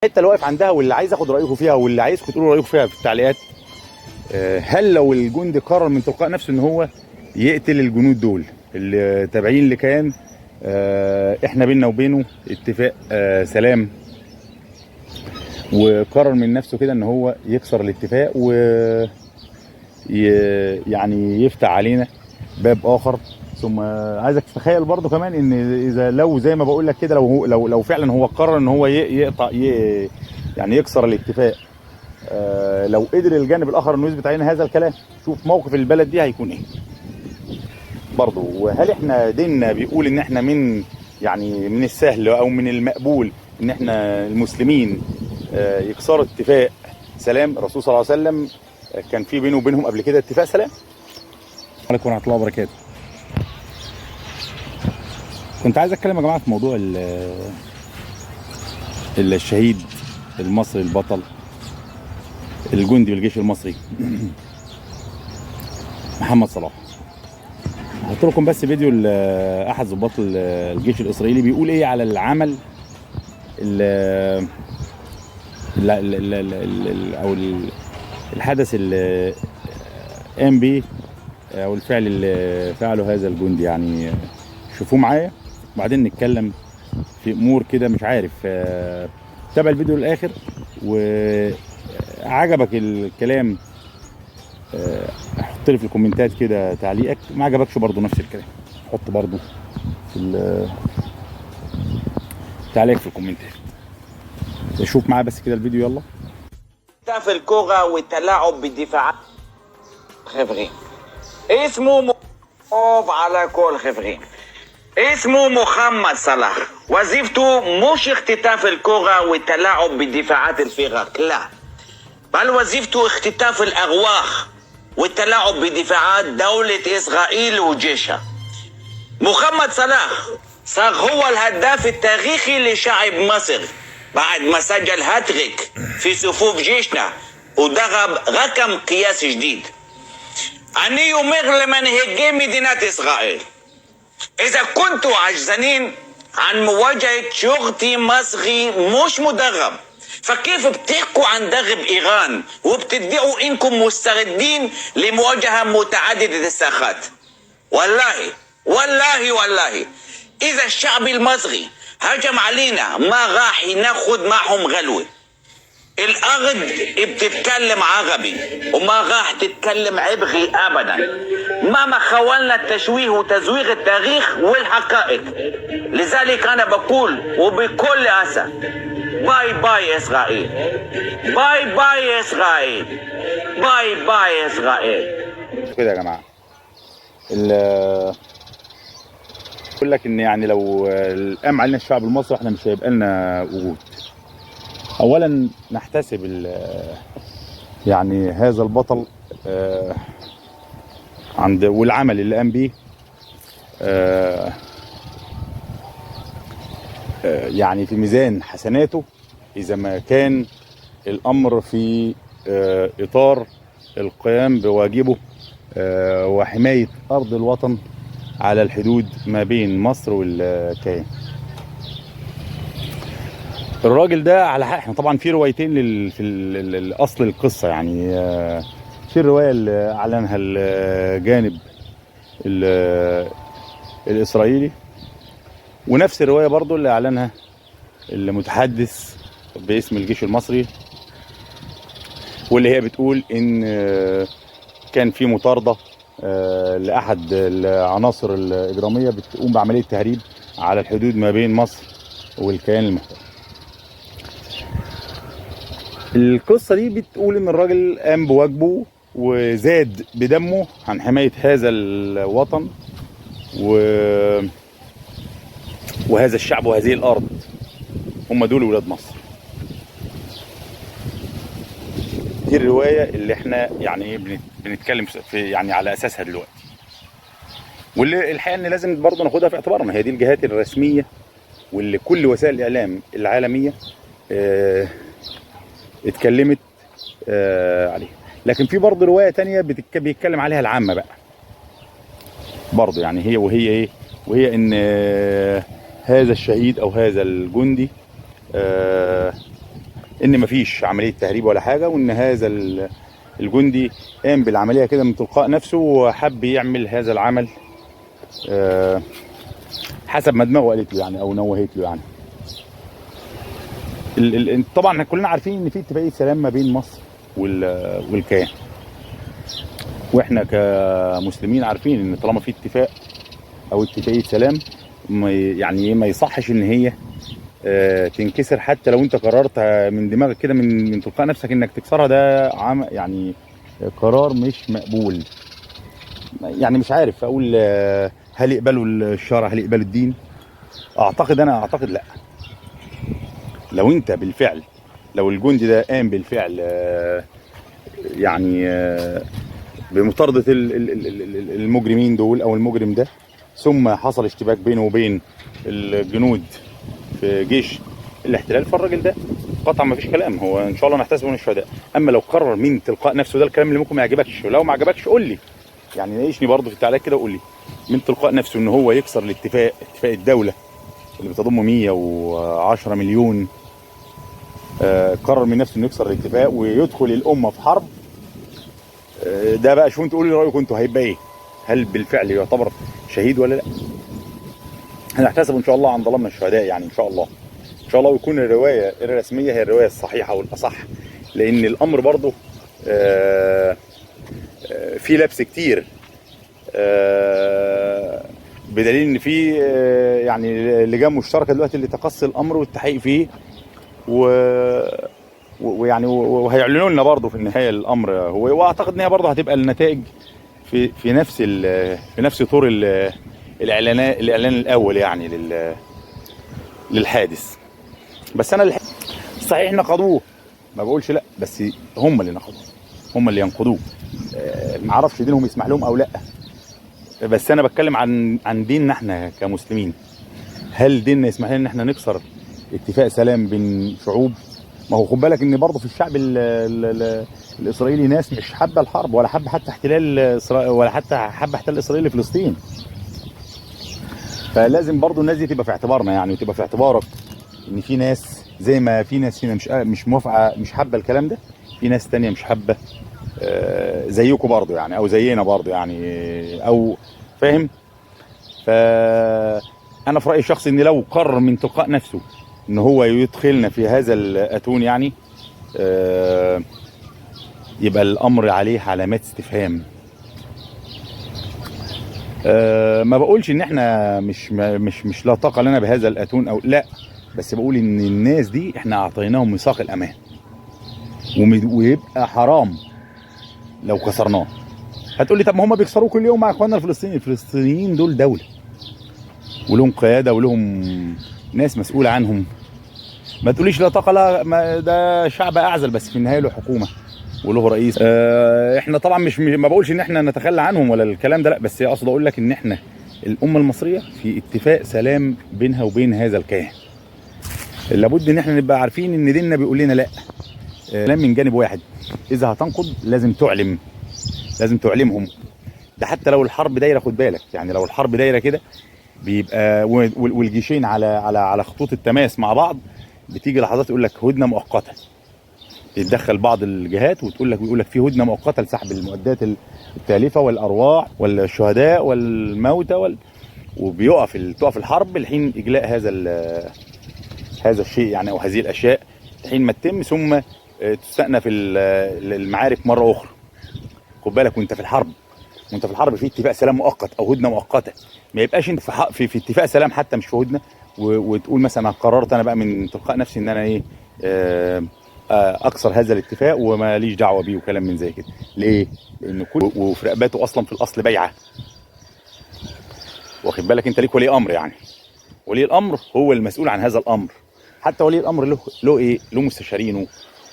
الحتة اللي واقف عندها واللي عايز اخد رايكم فيها واللي عايزكم تقولوا رايكم فيها في التعليقات، هل لو الجندي قرر من تلقاء نفسه ان هو يقتل الجنود دول اللي تابعين لكيان، احنا بيننا وبينه اتفاق سلام، وقرر من نفسه كده ان هو يكسر الاتفاق و يعني يفتح علينا باب اخر. ثم عايزك تتخيل برضو كمان ان اذا لو زي ما بقول لك كده، لو فعلا هو قرر ان هو يقطع يعني يكسر الاتفاق، لو قدر الجانب الاخر انه يثبت علينا هذا الكلام، شوف موقف البلد دي هيكون ايه برضو. وهل احنا ديننا بيقول ان احنا من يعني من السهل او من المقبول ان احنا المسلمين يكسروا اتفاق سلام؟ الرسول صلى الله عليه وسلم كان في بينه وبينهم قبل كده اتفاق سلام. عليكم ورحمة الله وبركاته. كنت عايز اتكلم يا جماعة في موضوع الشهيد المصري البطل الجندي بالجيش المصري محمد صلاح. هحط لكم بس فيديو احد ضباط الجيش الاسرائيلي بيقول ايه على العمل ال ال ال ال ال او الحدث اللي قام بيه او الفعل اللي فعله هذا الجندي. يعني شوفوه معايا وبعدين نتكلم في امور كده مش عارف. تابع الفيديو للاخر، وعجبك الكلام حط لي في الكومنتات كده تعليقك، ما عجبكش برضو نفس الكلام حط برضو في تعليق في الكومنتات. شوف معايا بس كده الفيديو يلا. في الكرة والتلاعب بالدفاعات خبرين اسمه على كل خبرين اسمه محمد صلاح. وظيفته مش اختطاف الكرة والتلاعب بدفاعات الفرق، لا، بل وظيفته اختطاف الأرواح والتلاعب بدفاعات دولة إسرائيل وجيشها. محمد صلاح صار هو الهداف التاريخي لشعب مصر بعد ما سجل هاتريك في صفوف جيشنا وضرب رقم قياس جديد. אני אומר למנהיגי מדינת ישראל, إذا كنتوا عجزانين عن مواجهة شرطي مصري مش مدرب، فكيف بتحكوا عن درب إيران وبتدعوا إنكم مستعدين لمواجهة متعددة الساخات؟ والله والله والله إذا الشعب المصري هجم علينا ما راح ناخد معهم غلوة. الأرض بتتكلم عربي وما راح تتكلم عبري أبدا مهما حاولنا التشويه وتزوير التاريخ والحقائق. لذلك أنا بقول وبكل أسف، bye bye إسرائيل، bye bye إسرائيل، bye bye إسرائيل. كده يا جماعة بقول لك ان يعني لو قام علينا الشعب المصري احنا مش هيبقى لنا وجود. اولا نحتسب يعني هذا البطل عند والعمل اللي قام بيه يعني في ميزان حسناته، اذا ما كان الامر في اطار القيام بواجبه وحماية ارض الوطن على الحدود ما بين مصر والكيان. الراجل ده على حق. احنا طبعا في روايتين في الاصل القصة، يعني في الرواية اللي اعلنها الجانب الاسرائيلي، ونفس الرواية برضو اللي اعلنها المتحدث باسم الجيش المصري، واللي هي بتقول ان كان في مطاردة لاحد العناصر الاجرامية بتقوم بعملية تهريب على الحدود ما بين مصر والكيان المحتل. القصة دي بتقول ان الراجل قام بواجبه وزاد بدمه عن حماية هذا الوطن وهذا الشعب وهذه الارض. هم دول ولاد مصر. دي الرواية اللي احنا يعني بنتكلم في يعني على اساسها دلوقتي، واللي الحقيقة ان لازم برضه ناخدها في اعتبارنا. هي دي الجهات الرسمية واللي كل وسائل الاعلام العالمية اتكلمت عليها. لكن في برضه رواية تانية بيتكلم عليها العامة بقى برضه، يعني هي وهي ايه؟ وهي ان هذا الشهيد او هذا الجندي ان مفيش عملية تهريب ولا حاجة، وان هذا الجندي قام بالعملية كده من تلقاء نفسه وحب يعمل هذا العمل حسب ما دماغه قالت له يعني، او نوهت له يعني. طبعا احنا كلنا عارفين ان في اتفاقية سلام ما بين مصر والكيان، واحنا كمسلمين عارفين ان طالما في اتفاق او اتفاقية سلام يعني ما يصحش ان هي تنكسر، حتى لو انت قررت من دماغك كده من تلقاء نفسك انك تكسرها، ده يعني قرار مش مقبول. يعني مش عارف اقول، هل يقبلوا الشرع، هل يقبلوا الدين؟ انا اعتقد لا. لو انت بالفعل، لو الجندي ده قام بالفعل يعني بمطاردة المجرمين دول او المجرم ده، ثم حصل اشتباك بينه وبين الجنود في جيش الاحتلال، فالراجل ده قطع ما فيش كلام، هو ان شاء الله نحتسبه من الشهداء. اما لو قرر من تلقاء نفسه، ده الكلام اللي ممكن ما يعجبكش، ولو ما عجبكش قول لي، يعني ناقشني برضه في التعليقات كده وقول لي، من تلقاء نفسه ان هو يكسر الاتفاق، اتفاق الدولة اللي بتضم 110 مليون، قرر من نفسه انه يكسر الاتفاق ويدخل الامة في حرب، ده بقى شو انتوا قولوا لي رايكم انتوا، هيبقى ايه؟ هل بالفعل يعتبر شهيد ولا لا؟ هنحتسب ان شاء الله عن ظلمنا الشهداء يعني، ان شاء الله، ان شاء الله، ويكون الرواية الرسمية هي الرواية الصحيحة والاصح، لان الامر برضه في لبس كتير، بدليل ان في يعني لجان مشتركة دلوقتي اللي تقصي الامر والتحقيق فيه، ويعني وهيعلنوا لنا برضه في النهاية الامر هو، واعتقد ان هي برضه هتبقى النتائج في نفس في نفس طور الاعلان الاول يعني للحادث. بس انا صحيح نقضوه، ما بقولش لا، بس هم اللي نقضوه، هم اللي ينقضوه، ما اعرفش دينهم يسمح لهم او لا، بس انا بتكلم عن ديننا احنا كمسلمين. هل ديننا يسمح لنا ان احنا نكسر اتفاق سلام بين شعوب؟ ما هو خد بالك ان برضه في الشعب الاسرائيلي ناس مش حابة الحرب، ولا حابة حتى احتلال اسرائيل، ولا حتى حابة احتلال اسرائيل لفلسطين. فلازم برضه الناس دي تبقى في اعتبارنا يعني، وتبقى في اعتبارك ان في ناس زي ما في ناس هنا مش موافقة، مش حابة الكلام ده، في ناس تانية مش حابة زيكم برضه يعني، او زينا برضه يعني، او فاهم. فانا في رايي الشخصي ان لو قرر من تلقاء نفسه ان هو يدخلنا في هذا الاتون يعني، يبقى الامر عليه علامات استفهام. ما بقولش ان احنا مش مش مش لا طاقة لنا بهذا الاتون او لا، بس بقول ان الناس دي احنا اعطيناهم ميثاق الامان، ويبقى حرام لو كسرناه. هتقول لي طب ما هم بيكسروه كل يوم مع اخواننا الفلسطينيين. الفلسطينيين دول دولة ولهم قيادة ولهم ناس مسؤولة عنهم. ما تقوليش لا طاقة لا، ما ده شعب اعزل، بس في النهاية له حكومة وله رئيس. احنا طبعا مش ما بقولش ان احنا نتخلى عنهم ولا الكلام ده، لا، بس اقصد اقول لك ان احنا الامة المصرية في اتفاق سلام بينها وبين هذا الكيان. لابد ان احنا نبقى عارفين ان ديننا بيقول لنا لا، سلام من جانب واحد. اذا هتنقض لازم تعلم، لازم تعلمهم. ده حتى لو الحرب دايرة، خد بالك يعني، لو الحرب دايرة كده بيبقى والجيشين على على على خطوط التماس مع بعض، بتيجي لحظات يقول لك هدنة مؤقتة، تتدخل بعض الجهات وتقول لك، ويقول لك في هدنة مؤقتة لسحب المعدات التالفه والارواح والشهداء والموتى وبيقف تقف الحرب لحين اجلاء هذا الشيء يعني، او هذه الاشياء حين ما تتم، ثم تستأنف المعارك مرة اخرى. خد بالك وانت في الحرب، وانت في الحرب في اتفاق سلام مؤقت او هدنة مؤقتة، ما يبقاش انت في اتفاق سلام حتى مش في هدنة، وتقول مثلا انا قررت انا بقى من تلقاء نفسي ان انا ايه، اكسر هذا الاتفاق وما ليش دعوه بيه وكلام من زي كده. ليه؟ لان كل وفي رقبته اصلا في الاصل بيعه، واخد بالك انت ليك ولي امر يعني، ولي الامر هو المسؤول عن هذا الامر. حتى ولي الامر له ايه؟ له مستشارينه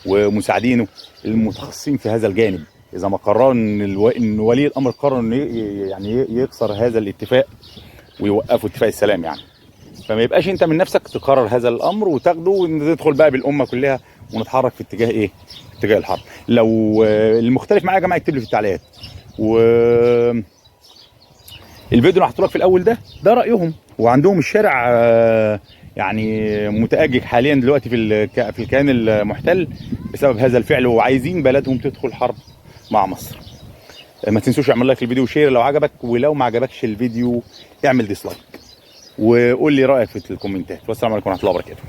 ومساعدينه المتخصصين في هذا الجانب. اذا ما قرر ان ولي الامر قرر ان يعني يكسر هذا الاتفاق ويوقفوا اتفاق السلام يعني، فما يبقاش انت من نفسك تقرر هذا الامر وتاخده وتدخل بقى بالامه كلها ونتحرك في اتجاه ايه؟ اتجاه الحرب. لو المختلف معايا يا جماعة اكتب لي في التعليقات. و الفيديو اللي هحطه لك في الاول ده رايهم، وعندهم الشارع يعني متأجج حاليا دلوقتي في الكيان المحتل بسبب هذا الفعل، وعايزين بلدهم تدخل حرب مع مصر. ما تنسوش اعمل like للفيديو و share لو عجبك، ولو ما عجبكش الفيديو اعمل dislike وقول لي رايك في الكومنتات. والسلام عليكم ورحمة الله وبركاته.